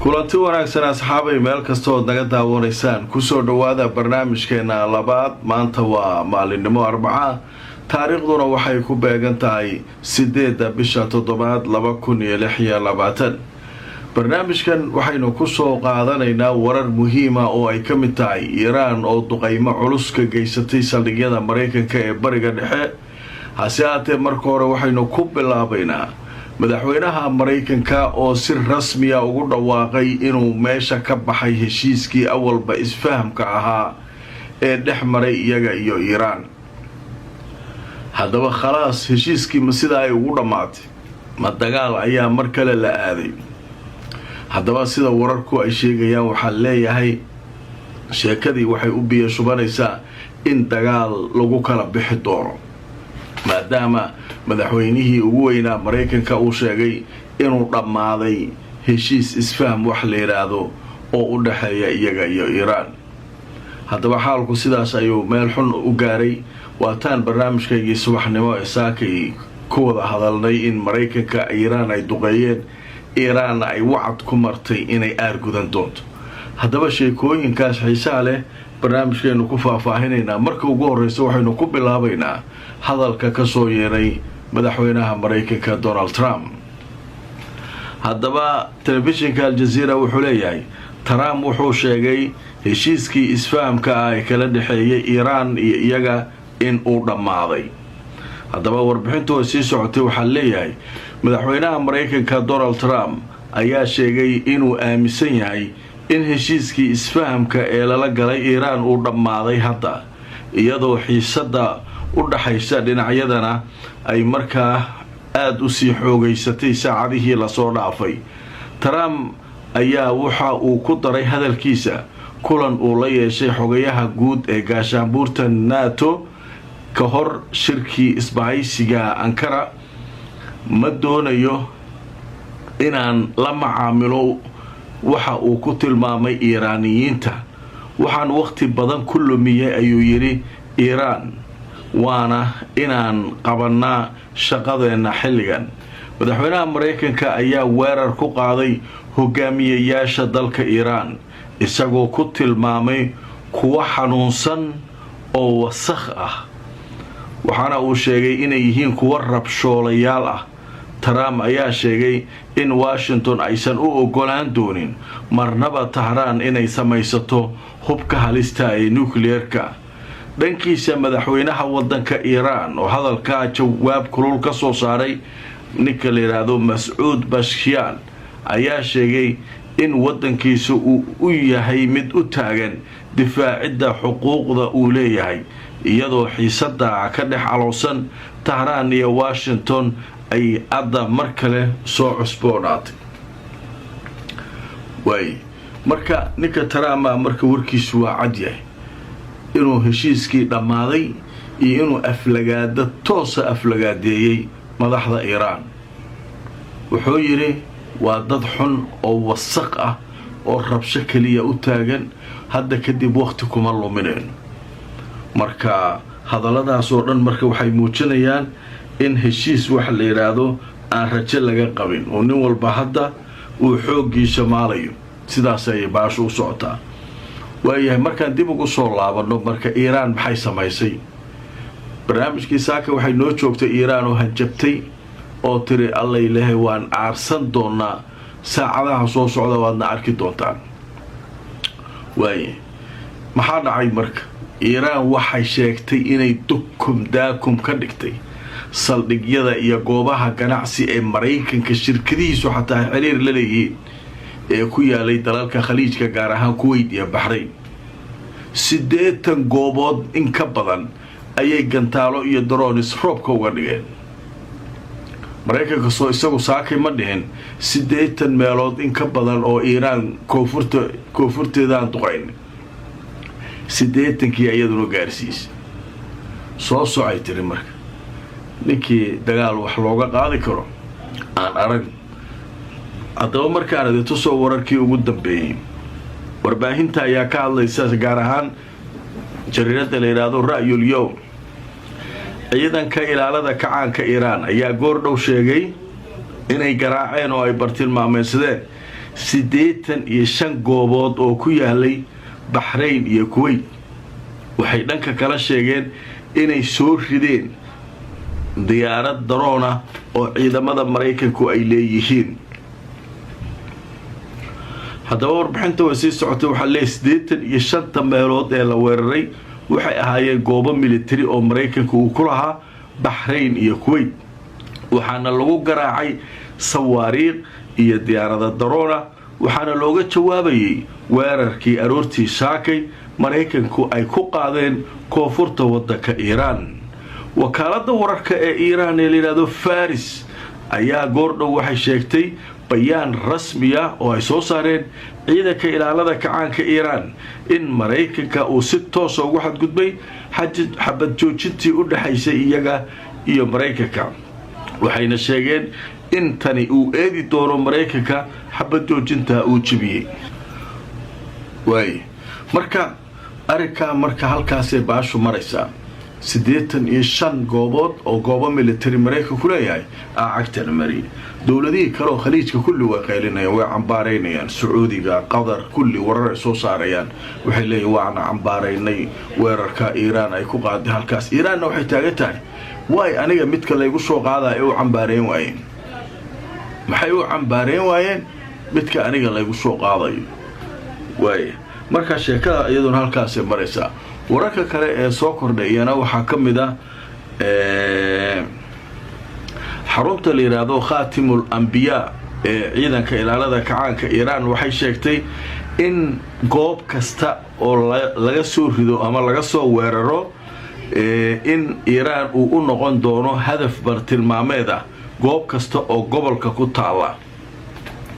Kulanti wanaagsan, asxaabay, meel kastood naga daawanaysaan, kusoo dhowaada barnaamijkeena labaad. Maanta waa maalinimo Arbaca, taariikhduna waxay ku beegan tahay 8-da bisha 7-aad 2026. Barnaamijkan waxaynu kusoo qaadanaynaa warar muhiima oo ay ka mid tahay Iiraan oo duqaymo culus ka geysatay saldhigyada Maraykanka ee Bariga Dhexe. Hase haatee, marka hore waxaynu ku bilaabaynaa madaxweynaha Maraykanka oo si rasmiya ugu dhawaaqay inuu meesha ka baxay heshiiskii awalba isfahamka ahaa ee dhex maray iyaga iyo Iiraan. Haddaba khalaas, heshiiskii ma sidaa ay ugu dhammaatay? Ma dagaal ayaa mar kale la aaday? Haddaba sida wararku ay sheegayaan, waxaa leeyahay sheekadii waxay u biyo shubanaysaa in dagaal lagu kala bixi doono, maadaama madaxweynihii ugu weynaa Maraykanka uu sheegay inuu dhammaaday heshiis isfaham wax la yidhaahdo oo u dhexeeya iyaga iyo Iiraan. Haddaba xaalku sidaas ayuu meel xun u gaaray. Waataan barnaamijkaygii subaxnimo ee saakay ku wada hadalnay in Maraykanka Iiraan ay duqeeyeen, Iiraanna ay wacad ku martay inay aargudan doonto. Haddaba sheekooyinkaas xiisaha leh barnaamijkeenu ku faahfaahinaynaa. Marka ugu horreysa waxaynu ku bilaabaynaa hadalka ka soo yeeray madaxweynaha Maraykanka Donald Trump. Haddaba telefishinka Aljaziira wuxuu leeyahay Trump wuxuu sheegay heshiiskii isfahamka ah ee kala dhexeeyay Iiraan iyo iyaga in uu dhammaaday. Haddaba warbixintu way sii socotay. Waxaa leeyahay madaxweynaha Maraykanka Donald Trump ayaa sheegay inuu aaminsan yahay in heshiiskii isfahamka ee lala galay Iiraan uu dhammaaday hadda, iyadoo xiisadda u dhaxaysa dhinacyadana ay markaa aada usii xoogaysatay saacadihii lasoo dhaafay. Trump ayaa waxa uu ku daray hadalkiisa kulan uu la yeeshay xogayaha guud ee gaashaanbuurta NATO ka hor shirkii isbahaysiga Ankara: "Ma doonayo inaan la macaamilo waxa uu ku tilmaamay Iiraaniyiinta. Waxaan waqti badan ku lumiyay," ayuu yidhi, "Iiraan, waana inaan qabannaa shaqadeenna xilligan." Madaxweynaha Maraykanka ayaa weerar ku qaaday hogaamiyayaasha dalka Iiraan, isagoo ku tilmaamay kuwo xanuunsan oo wasakh ah, waxaana uu sheegay inay yihiin kuwo rabshoolayaal ah. Trump ayaa sheegay in Washington aysan u ogolaan doonin marnaba Tahraan inay samaysato hubka halista ee nukliyeerka. Dhankiisa, madaxweynaha wadanka Iiraan oo hadalkaa jawaab kulul ka soo saaray, ninka la yidhaahdo Mascuud Pezeshkian, ayaa sheegay in wadankiisa uu u yahay mid u taagan difaacidda xuquuqda uu leeyahay, iyadoo xiisada ka dhex alowsan Tahraan iyo Washington ay hadda mar kale soo cusboonaatay. Waay marka ninka Trump-a marka warkiisu waa cad yahay inuu heshiiskii dhammaaday iyo inuu aflagaado toosa aflagaadeeyey madaxda Iiraan. Wuxuu yidhi waa dad xun oo wasaq ah oo rabsho keliya u taagan, hadda kadib waqti kuma luminayno. Marka hadalladaas oo dhan marka waxay muujinayaan in heshiis waxa la yidhaahdo aan rajo laga qabin, oo nin walba hadda uu xooggiisa maalayo. Sidaas ayay baashu u socotaa. Waayahay, markaan dib ugu soo laabanno marka, Iiraan maxay samaysay? Barnaamijkii saaka waxay noo joogtay Iiraan oo hanjabtay oo tiri, "Allay lehay, waan aarsan doonaa saacadaha soo socda, waadna arki doontaan." Waaye, maxaa dhacay marka? Iiraan waxay sheegtay inay dukum daakum ka dhigtay saldhigyada iyo goobaha ganacsi ee Maraykanka shirkadihiisu xataa xiriir la leeyihiin ee ku yaalay dalalka Khaliijka, gaar ahaan Kuweyt iyo Baxrayn. 80 goobood in ka badan ayay gantaalo iyo drones roobka uga dhigeen. Maraykanka soo isagu saakay ma dhihin 80 meelood in ka badan oo Iiraan koonfurta koonfurteedaan duqayn? 80-kii iyaduna gaarsiisay. Soo socay tiri. Marka ninkii dagaal wax looga qaadi karo aan arag. Haddaba markaan idin tusoo wararkii ugu dambeeyey, warbaahinta ayaa ka hadlaysa, gaar ahaan jariirada la yidhaahdo Ra'yul Yowm. Ciidanka ilaalada kacaanka Iiraan ayaa goor dhow sheegay inay garaaceen oo ay bartilmaameysadeen 85 goobood oo ku yaalay Baxrayn iyo Kuweyt. Waxay dhanka kala sheegeen inay soo rideen diyaarad drone ah oo ciidamada Maraykanku ay leeyihiin. Haddaba warbixinta way sii socotay. Waxaa leeyahy 85-ta meelood ee la weeraray waxay ahaayeen goobo military oo Maraykanka uu ku lahaa Baxrayn iyo Kuweyt, waxaana lagu garaacay sawaariikh iyo diyaarada drone ah, waxaana looga jawaabayay weerarkii aroortii saakay Maraykanku ay ku qaadeen koonfurta waddanka Iiraan. Wakaaladda wararka ee Iiraan ee layidhahdo Faris ayaa goordhow waxay sheegtay bayaan rasmiya oo ay soo saareen ciidanka ilaalada kacaanka Iiraan in Maraykanka uu si toosa ugu xadgudbay xabad joojintii u dhexaysay iyaga iyo Maraykanka, waxayna sheegeen in tani uu eedi doono Maraykanka xabad joojinta uu jebiyey. Waay, marka arrinkaa marka halkaasay baashu maraysaa. 85 goobood oo goobo military Maraykanku leeyahay aa cagtana mariyay. Dowladihii kale oo Khaliijka kulli way qaylinayaan, way cambaaraynayaan. Sacuudiga, Qatar, kulli warar ay soo saarayaan. Waxay leeyihin waana cambaaraynay weerarka Iiraan ay ku qaaday halkaas. Iiraanna waxay taagan tahay, waay aniga midka laygu soo qaadaya ee u cambaarayn waayeen? Maxay u cambaarayn waayeen midka aniga laygu soo qaadayo? Waaya, marka sheekada iyaduna halkaasay maraysaa. Wararka kale ee soo kordhay iyana waxaa ka mid ah xarunta la yidhaahdo Khaatimul Ambiyaa ee ciidanka ilaalada kacaanka Iiraan waxay sheegtay in goob kasta oo laga soo rido ama laga soo weeraro in Iiraan uu u noqon doono hadaf bartilmaameed ah, goob kasta oo gobolka ku taalla.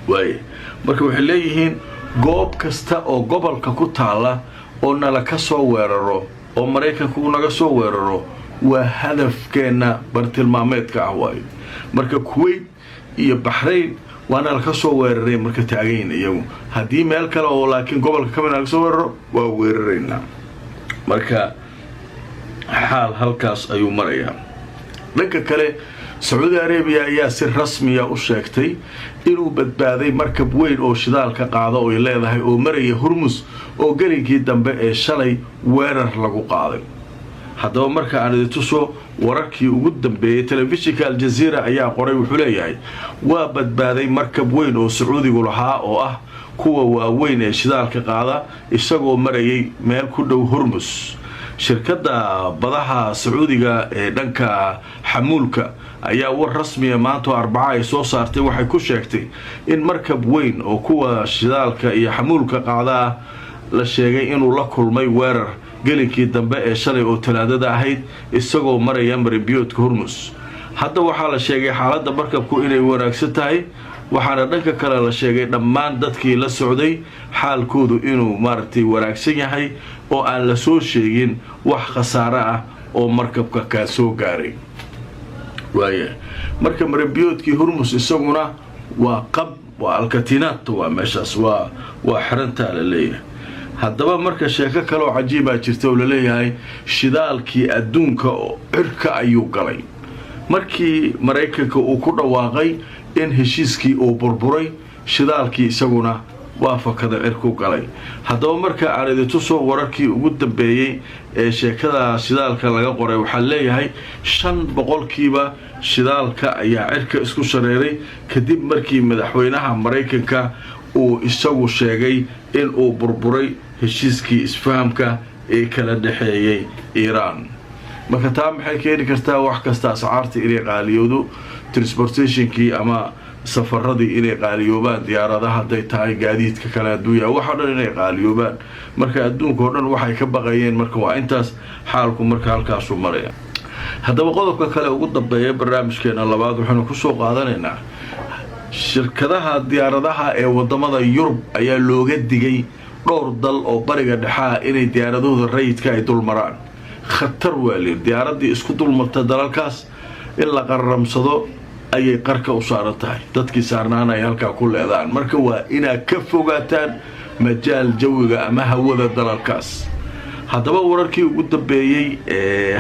Waay, marka waxay leeyihiin goob kasta oo gobolka ku taalla oo nala ka soo weeraro oo Maraykanku uu naga soo weeraro waa hadafkeenna bartilmaameedka ah waayo. Marka Kuwait iyo Baxrayn waana laka soo weeraray marka taagayn iyagu. Haddii meel kale oo laakiin gobolka kamid laga soo weeraro, waa weeraraynaa. Marka xaal halkaas ayuu marayaa. Dhanka kale, Sacuudi Arabiya ayaa si rasmiya u sheegtay inuu badbaaday markab weyn oo shidaalka qaada oo ay leedahay oo maraya Hurmus oo gelinkii dambe ee shalay weerar lagu qaaday. Haddaba marka aan idin tuso wararkii ugu dambeeyey, telefishinka Aljaziira ayaa qoray. Wuxuu leeyahay waa badbaaday markab weyn oo Sacuudigu lahaa oo ah kuwa waaweyn ee shidaalka qaada, isagoo marayay meel ku dhow Hormus. Shirkadda badaha Sacuudiga ee dhanka xamuulka ayaa war rasmiya maanta oo Arbaca ay soo saartay waxay ku sheegtay in markab weyn oo kuwa shidaalka iyo xamuulka qaada ah la sheegay inuu la kulmay weerar gelinkii dambe ee shalay oo Talaadada ahayd, isagoo maraya marinbiyoodka Hormus. Hadda waxaa la sheegay xaaladda markabku inay wanaagsan tahay, waxaana dhanka kale la sheegay dhammaan dadkii la socday xaalkoodu inuu maaragtay wanaagsan yahay oo aan la soo sheegin wax khasaare ah oo markabka kaa soo gaaray. Waaya, marka marinbiyoodkii Hormus isaguna waa qab, waa alkatinaat, waa meeshaas waa xirantaa la leeyahay. Haddaba marka sheeko kaleoo cajiibaa jirta oo laleeyahay shidaalkii adduunka cirka ayuu galay markii Maraykanka uu ku dhawaaqay in heshiiskii uu burburay. Shidaalkii isaguna waa fakada, cirku galay. Haddaba marka aan idin tuso wararkii ugu dambeeyey ee sheekada shidaalka laga qoray, waxaa leeyahay 5% shidaalka ayaa cirka isku shareeray kadib markii madaxweynaha Maraykanka uu isagu sheegay in uu burburay heshiiskii isfahamka ee kala dhexeeyey Iiraan. Marka taa maxay keeni kartaa? Wax kasta ascaarta inay qaaliyoodo, transportationkii ama safaradii inay qaaliyoobaan, diyaaradaha hadday tahay, gaadiidka kale hadduu yahay, waxoo dhan inay qaaliyoobaan. Marka adduunka oo dhan waxay ka baqayeen marka waa intaas. Xaalku marka halkaasuu maraya. Haddaba qodobka kale ugu dambeeya barnaamijkeena labaad waxaynu kusoo qaadanaynaa shirkadaha diyaaradaha ee wadamada Yurub ayaa looga digay dhowr dal oo Bariga Dhexaa inay diyaaradahooda rayidka ay dulmaraan. Khatar waa layidhi, diyaaradii isku dulmarta dalalkaas in la qararamsado ayay qarka u saaran tahay, dadkii saarnaana ay halkaa ku leedaan. Marka waa inaad ka fogaataan majaal jawiga ama hawada dalalkaas. Haddaba wararkii ugu dambeeyey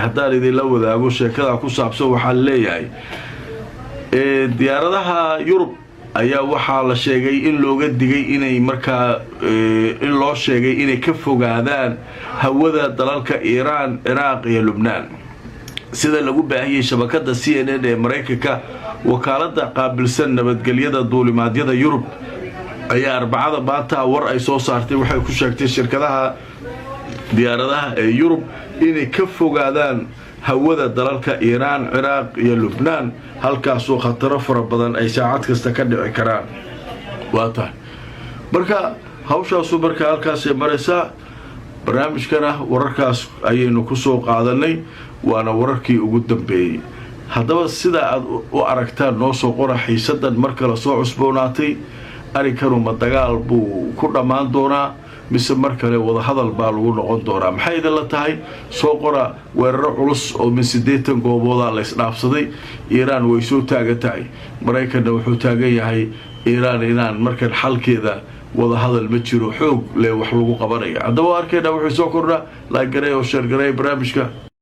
haddaan idinla wadaago sheekada ku saabsan, waxaa leeyahay diyaaradaha Yurub Ayaa waxaa la sheegay in looga digay inay markaa, in loo sheegay inay ka fogaadaan hawada dalalka Iiraan, Ciraaq iyo Lubnaan, sida lagu baahiyey shabakada CNN ee Maraykanka. Wakaalada qaabilsan nabadgelyada duulimaadyada Yurub ayaa Arbacada maanta war ay soo saartay waxay ku sheegtay shirkadaha diyaaradaha ee Yurub inay ka fogaadaan hawada dalalka Iiraan, Ciraaq iyo Lubnaan, halkaasoo khataro fara badan ay saacad kasta ka dhici karaan. Waa tahay, marka hawshaasu marka halkaasay maraysaa. Barnaamijkana wararkaas ayaynu ku soo qaadanay, waana wararkii ugu dambeeyey. Haddaba sida aad u aragtaan noo soo qora. Xiisadan mar kale soo cusboonaatay, arrinkanu ma dagaal buu ku dhammaan doonaa mise mar kale wadahadal baa lagu noqon doonaa? Maxay idinla tahay? Soo qora. Weeraro culus oo min 80 gooboodaa la isdhaafsaday. Iiraan way soo taagan tahay, Maraykanna wuxuu taagan yahay Iiraan inaan markan xalkeeda wadahadal ma jiro, xoog leh wax lagu qabanaya. Haddaba arkaynaa wuxuu soo kordhaa. Like garay oo share garay barnaamijka.